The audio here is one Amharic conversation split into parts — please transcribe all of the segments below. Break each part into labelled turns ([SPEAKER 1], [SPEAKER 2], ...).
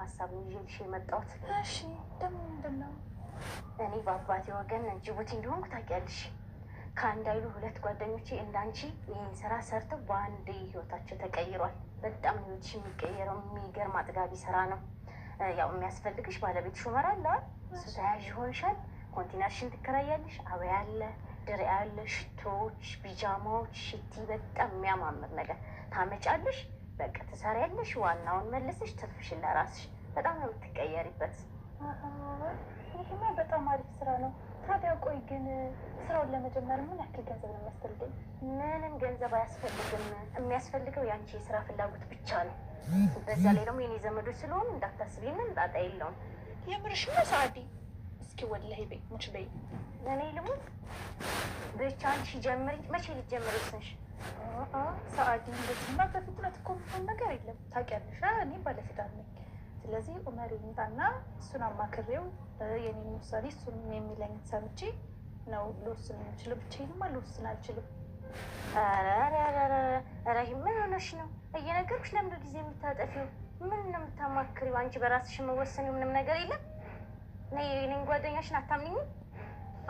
[SPEAKER 1] ሀሳብ ነው ይዤልሽ የመጣሁት።
[SPEAKER 2] እሺ፣ ደግሞ ምንድን ነው?
[SPEAKER 1] እኔ በአባቴ ወገን ጅቡቲ እንደሆንኩ ታውቂያለሽ። ከአንድ አይሉ ሁለት ጓደኞቼ እንዳንቺ ይህን ስራ ሰርተው በአንድ ህይወታቸው ተቀይሯል። በጣም ነው ህይወትሽ የሚቀየረው። የሚገርም አጥጋቢ ስራ ነው። ያው የሚያስፈልግሽ ባለቤትሽ ዑመር አለ አይደል? እሱ ተያዥ ይሆንሻል። ኮንቴነርሽን ትከራያለሽ። አበያ አለ፣ ድሬ አለ፣ ሽቶዎች፣ ቢጃማዎች፣ ሽቲ፣ በጣም የሚያማምር ነገር ታመጫለሽ። በቃ ትሰሪያለሽ። ዋናውን መልሰሽ ትርፍሽን ለራስሽ። በጣም ነው የምትቀየሪበት።
[SPEAKER 2] ይህማ በጣም አሪፍ ስራ ነው። ታዲያ ቆይ ግን ስራውን ለመጀመር ምን ያክል ገንዘብ ነው የሚያስፈልገኝ?
[SPEAKER 1] ምንም ገንዘብ አያስፈልግም። የሚያስፈልገው የአንቺ የስራ ፍላጎት ብቻ ነው። በዛ ላይ ደግሞ የኔ ዘመዶች ስለሆኑ እንዳታስቢ፣ ምንም ጣጣ የለውም።
[SPEAKER 2] የምርሽ ነው ሰዓዲ? እስኪ ወላሂ በይ፣ ሙች በይ።
[SPEAKER 1] እኔ ልሙት ብቻ አንቺ ጀምሪ። መቼ ልትጀምሪ ወሰንሽ?
[SPEAKER 2] ሰዓዲ፣ እንደዚህማ በፍጥነት እኮ የሚሆን ነገር የለም። ታውቂያለሽ፣ እኔ ባለትዳር ነኝ። ስለዚህ ዑመር ይምጣና እሱን አማክሬው የኔን ውሳኔ እሱን የሚለኝን ሰምቼ ነው ልወስን የምችለው። ብቻዬንማ ልወስን አልችልም።
[SPEAKER 1] ኧረ ምን ሆነሽ ነው? እየነገርኩሽ ለምንድን ጊዜ የምታጠፊው? ምን ነው የምታማክሪው? አንቺ በራስሽ የምወስኒው ምንም ነገር የለም። እኔን ጓደኛሽን አታምንኝም?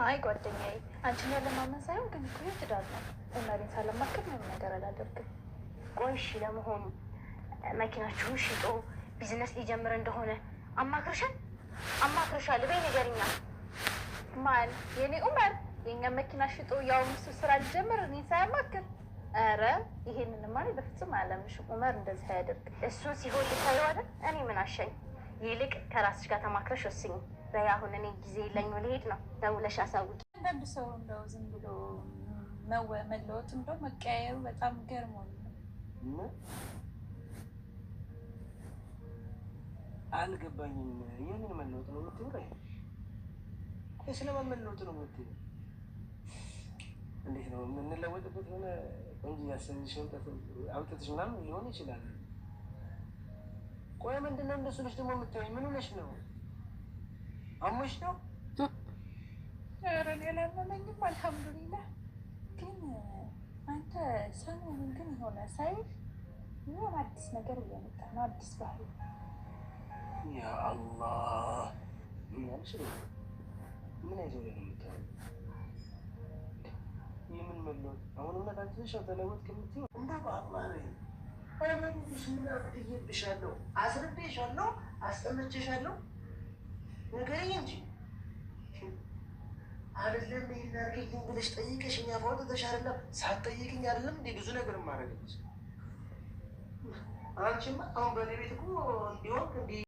[SPEAKER 2] አይ ጓደኛዬ፣ አንቺን ያለማመን ሳይሆን ግን እኮ ትዳር ነው። ዑመርን ሳላማክር ምንም ነገር አላደርግም።
[SPEAKER 1] ቆይ እሺ፣ ለመሆኑ መኪናችሁን ሽጦ ቢዝነስ ሊጀምር እንደሆነ አማክርሻል? አማክርሻል በይ ንገሪኛ።
[SPEAKER 2] ማን? የኔ ዑመር የእኛ መኪና ሽጦ ያው እሱ ስራ ሊጀምር እኔን ሳያማክር? ኧረ ይሄንንማ እኔ በፍጹም አላምንሽም። ዑመር እንደዚህ አያደርግም።
[SPEAKER 1] እሱን ሲሆን ልታየው አይደል? እኔ ምን አሻኝ? ይልቅ ከራስሽ ጋር ተማክረሽ ወስኝ። በይ አሁን እኔ ጊዜ የለኝም ልሄድ ነው። ደውለሽ አሳውቂ።
[SPEAKER 2] አንዳንድ ሰው እንደው ዝም ብሎ መለወጥ እንደው መቀያየሩ በጣም ገርሞኝ ነው።
[SPEAKER 3] አልገባኝም። የምን መለወጥ ነው የምትይው? ቆይ ስለማን መለወጥ ነው የምትይው? እንዴት ነው የምንለወጥበት? የሆነ ቆንጆ ያሰብሽ አውጥተሽ ምናምን ሊሆን ይችላል። ቆይ ምንድን ነው እንደሱ ነሽ ደግሞ የምትይው? ምን ሆነሽ ነው? አሞሽ ነው?
[SPEAKER 2] ኧረ እኔ አላመመኝም፣ አልሐምዱሊላህ። ግን አንተ ሰሞኑን ግን የሆነ ሳይህ የሆነ አዲስ ነገር እየመጣ ነው፣ አዲስ ባህል።
[SPEAKER 3] ያ አላህ፣ ምን ያልሽ ነው? ምን አይነት ወሬ ነው የምታወሪው? የምን መለወጥ? አሁን እውነት አንቺ ነሽ ተለወጥክ የምትይው? እንደው በአላህ ነው እመኑሽ፣ ምን አብድዬብሻለሁ? አስርቤሻለሁ፣ አስጠምቼሻለሁ። ንገሪኝ እንጂ አይደለም ይሄን አድርጊልኝ ብለሽ ጠይቀሽኝ አፍ አውጥተሽ አይደለም ሳትጠይቅኝ አይደለም እንዴ ብዙ ነገር ማድረግልሽ። አንቺማ አሁን በእኔ ቤት እኮ እንዲሆን እንዲህ